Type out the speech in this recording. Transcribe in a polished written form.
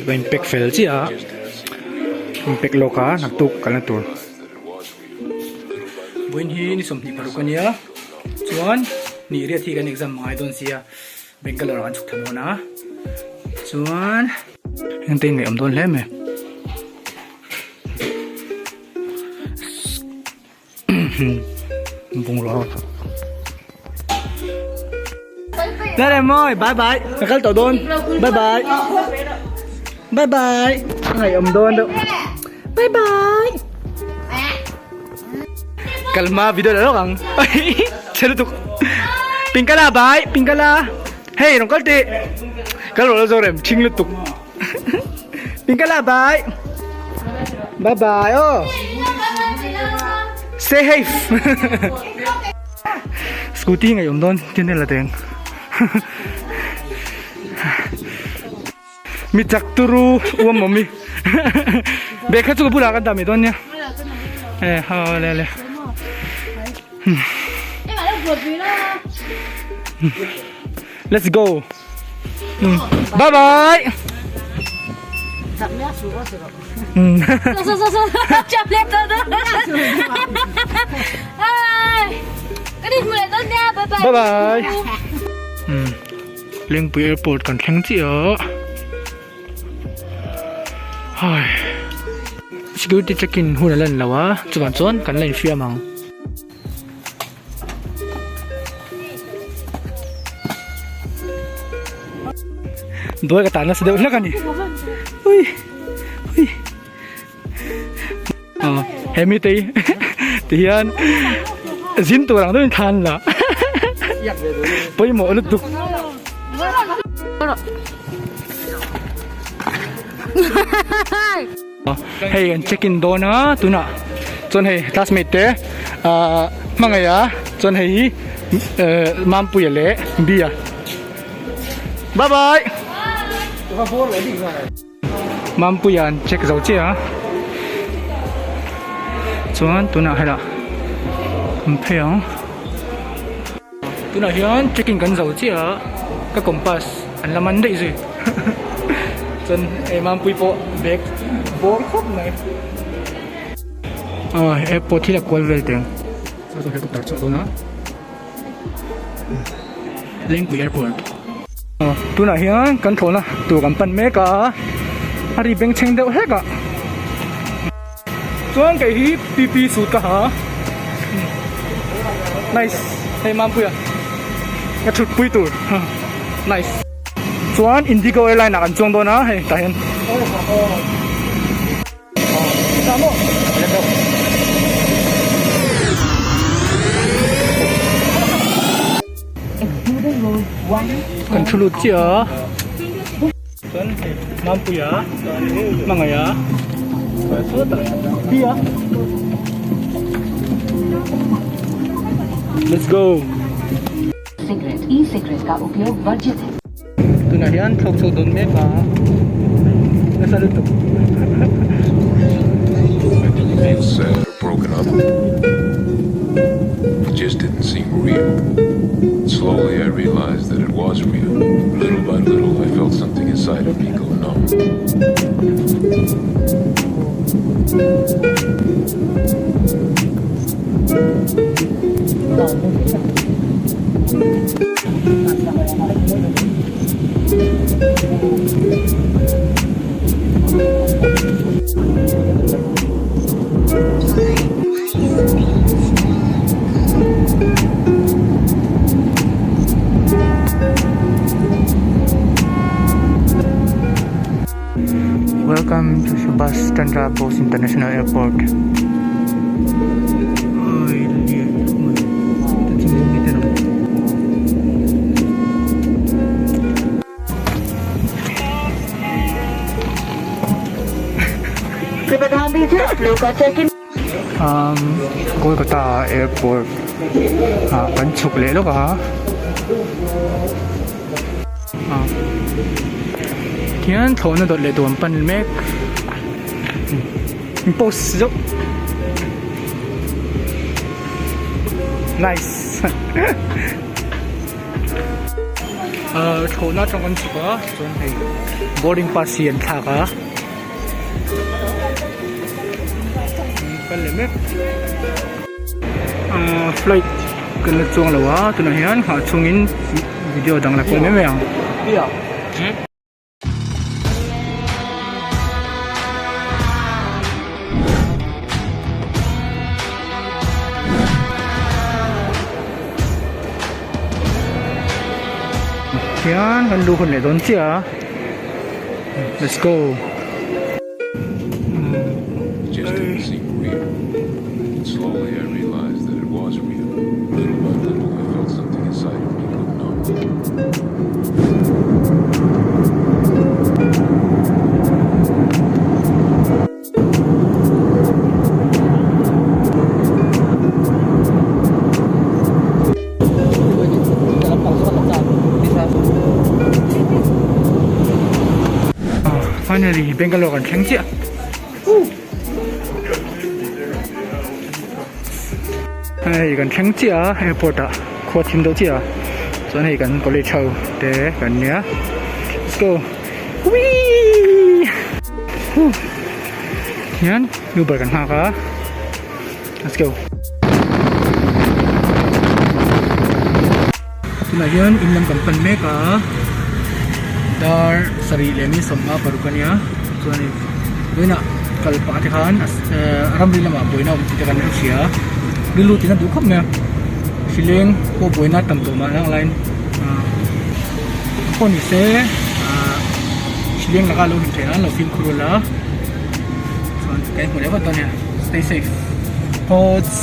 Ka in pack fel chiah a, in pack lawk a naktuk kalna tur. Vawiin hi ni 26 a nia chuan ni riat hi kan exam a ngai dawn sia Bangalore ah kan chhuk thla dawn a chuan heng te in ngaihawm dawn hle mai. Bungrua Đây em ơi, bye bye. Ka kal tawh dawn. Bye bye. Bye bye. A ngaihawm dawn deuh. Bye bye. Kalma video la lawk ang. Chhe lutuk. Pingkala bye, Pingkala. Hei rawn kal tih. Kal rawh la zo rem thing lutuk. Pingkala bye. Bye bye aw. Stay safe. Scooty ngaih awm dawn tin ela teng. Mi chak turu uam awm i. Bag kha chu ka bulah kan dah mai dawn nia. E ha le le. Let's go. Bye bye. Bye bye. Lengpui airport kan thleng chiah a. Hai. Security check in hun a lan lo a, chuvang chuan kan la infiam ang. Duai ka tan nasa deuh hlek a ni. Ui. Ui. Ah, he mi te ti hian zin tur ang deuhin thlan la. Pawimawh lutuk. Hei an check in dawn a tunah chuan hei classmate te ahh hmangaih a chuan hei hi ehh Mampuia leh Bia bye bye Mampuia an check zo chiah a chuan tunah helah an phei ang tunah hian check in kan zo chiah a ka compass an la man daih zui. Chuan hei Mampui pawh bag bawr khawp mai. Aw airport hi la kual vel teng. Saw saw helicopter chhuak dawn a. Lengpui airport. Aw tunah hian kan thlawhna tur kan pan mek a. A ri bengchheng deuh hlek a. Chuan kei hi PP suit ka ha. Nice. Hei Mampuia. Ka thut pui tur. Nice. Chuan Indigo airline ah kan chuang dawn a hei tah hian. Kan thu lut chiah a. Chuan hei Mampuia Hmangaih a Bia Let's go. Cigarette e-cigarette का उपयोग वर्जित है Tunah hian thlawk chho dawn mek a nasa lutuk. Feel sad or broken up. It just didn't seem real. Slowly I realized that it was real. Little by little I felt something inside of me go numb. Welcome to Subhas Chandra Bose International Airport. Um, Kolkata Airport ah kan chhuk leh lawk a. Ah. Khian thlawhna dawt leh duam pan mek. Post zauh. Nice. Ahh thlawhna atang kan chhuk a chuan hei boarding pass hi an thlak a kal leh mek ahh flight kan la chuang lo a tunah hian nghah chhungin video dang la kual mai mai ang. Hian kan luh hun leh dawn chiah a let's go. It just didn't seem real. And slowly I realized that it was real. Little by little I felt something inside of me go numb. Finally Bangalore kan thleng chiah. Hei kan thleng chiah a airport ah khua thim deuh chiah a chuan hei kan college ho te kan nia let's go whee hian uber kan nghak a let's go tunah hian in lam kan pan mek a dar sarih leh mi 56 a nia chuan in vawiinah kal pah te khan ramri lamah buaina awm tih te kan hre hria rilru tina duh khawp mai a hrileng pawh buaina tam tawh mah lang laiin ah pawh ni se ah hrileng laka lo hlim theih nan lo fimkhur ula chuan ka inhmu leh vat dawn nia stay safe thoughts.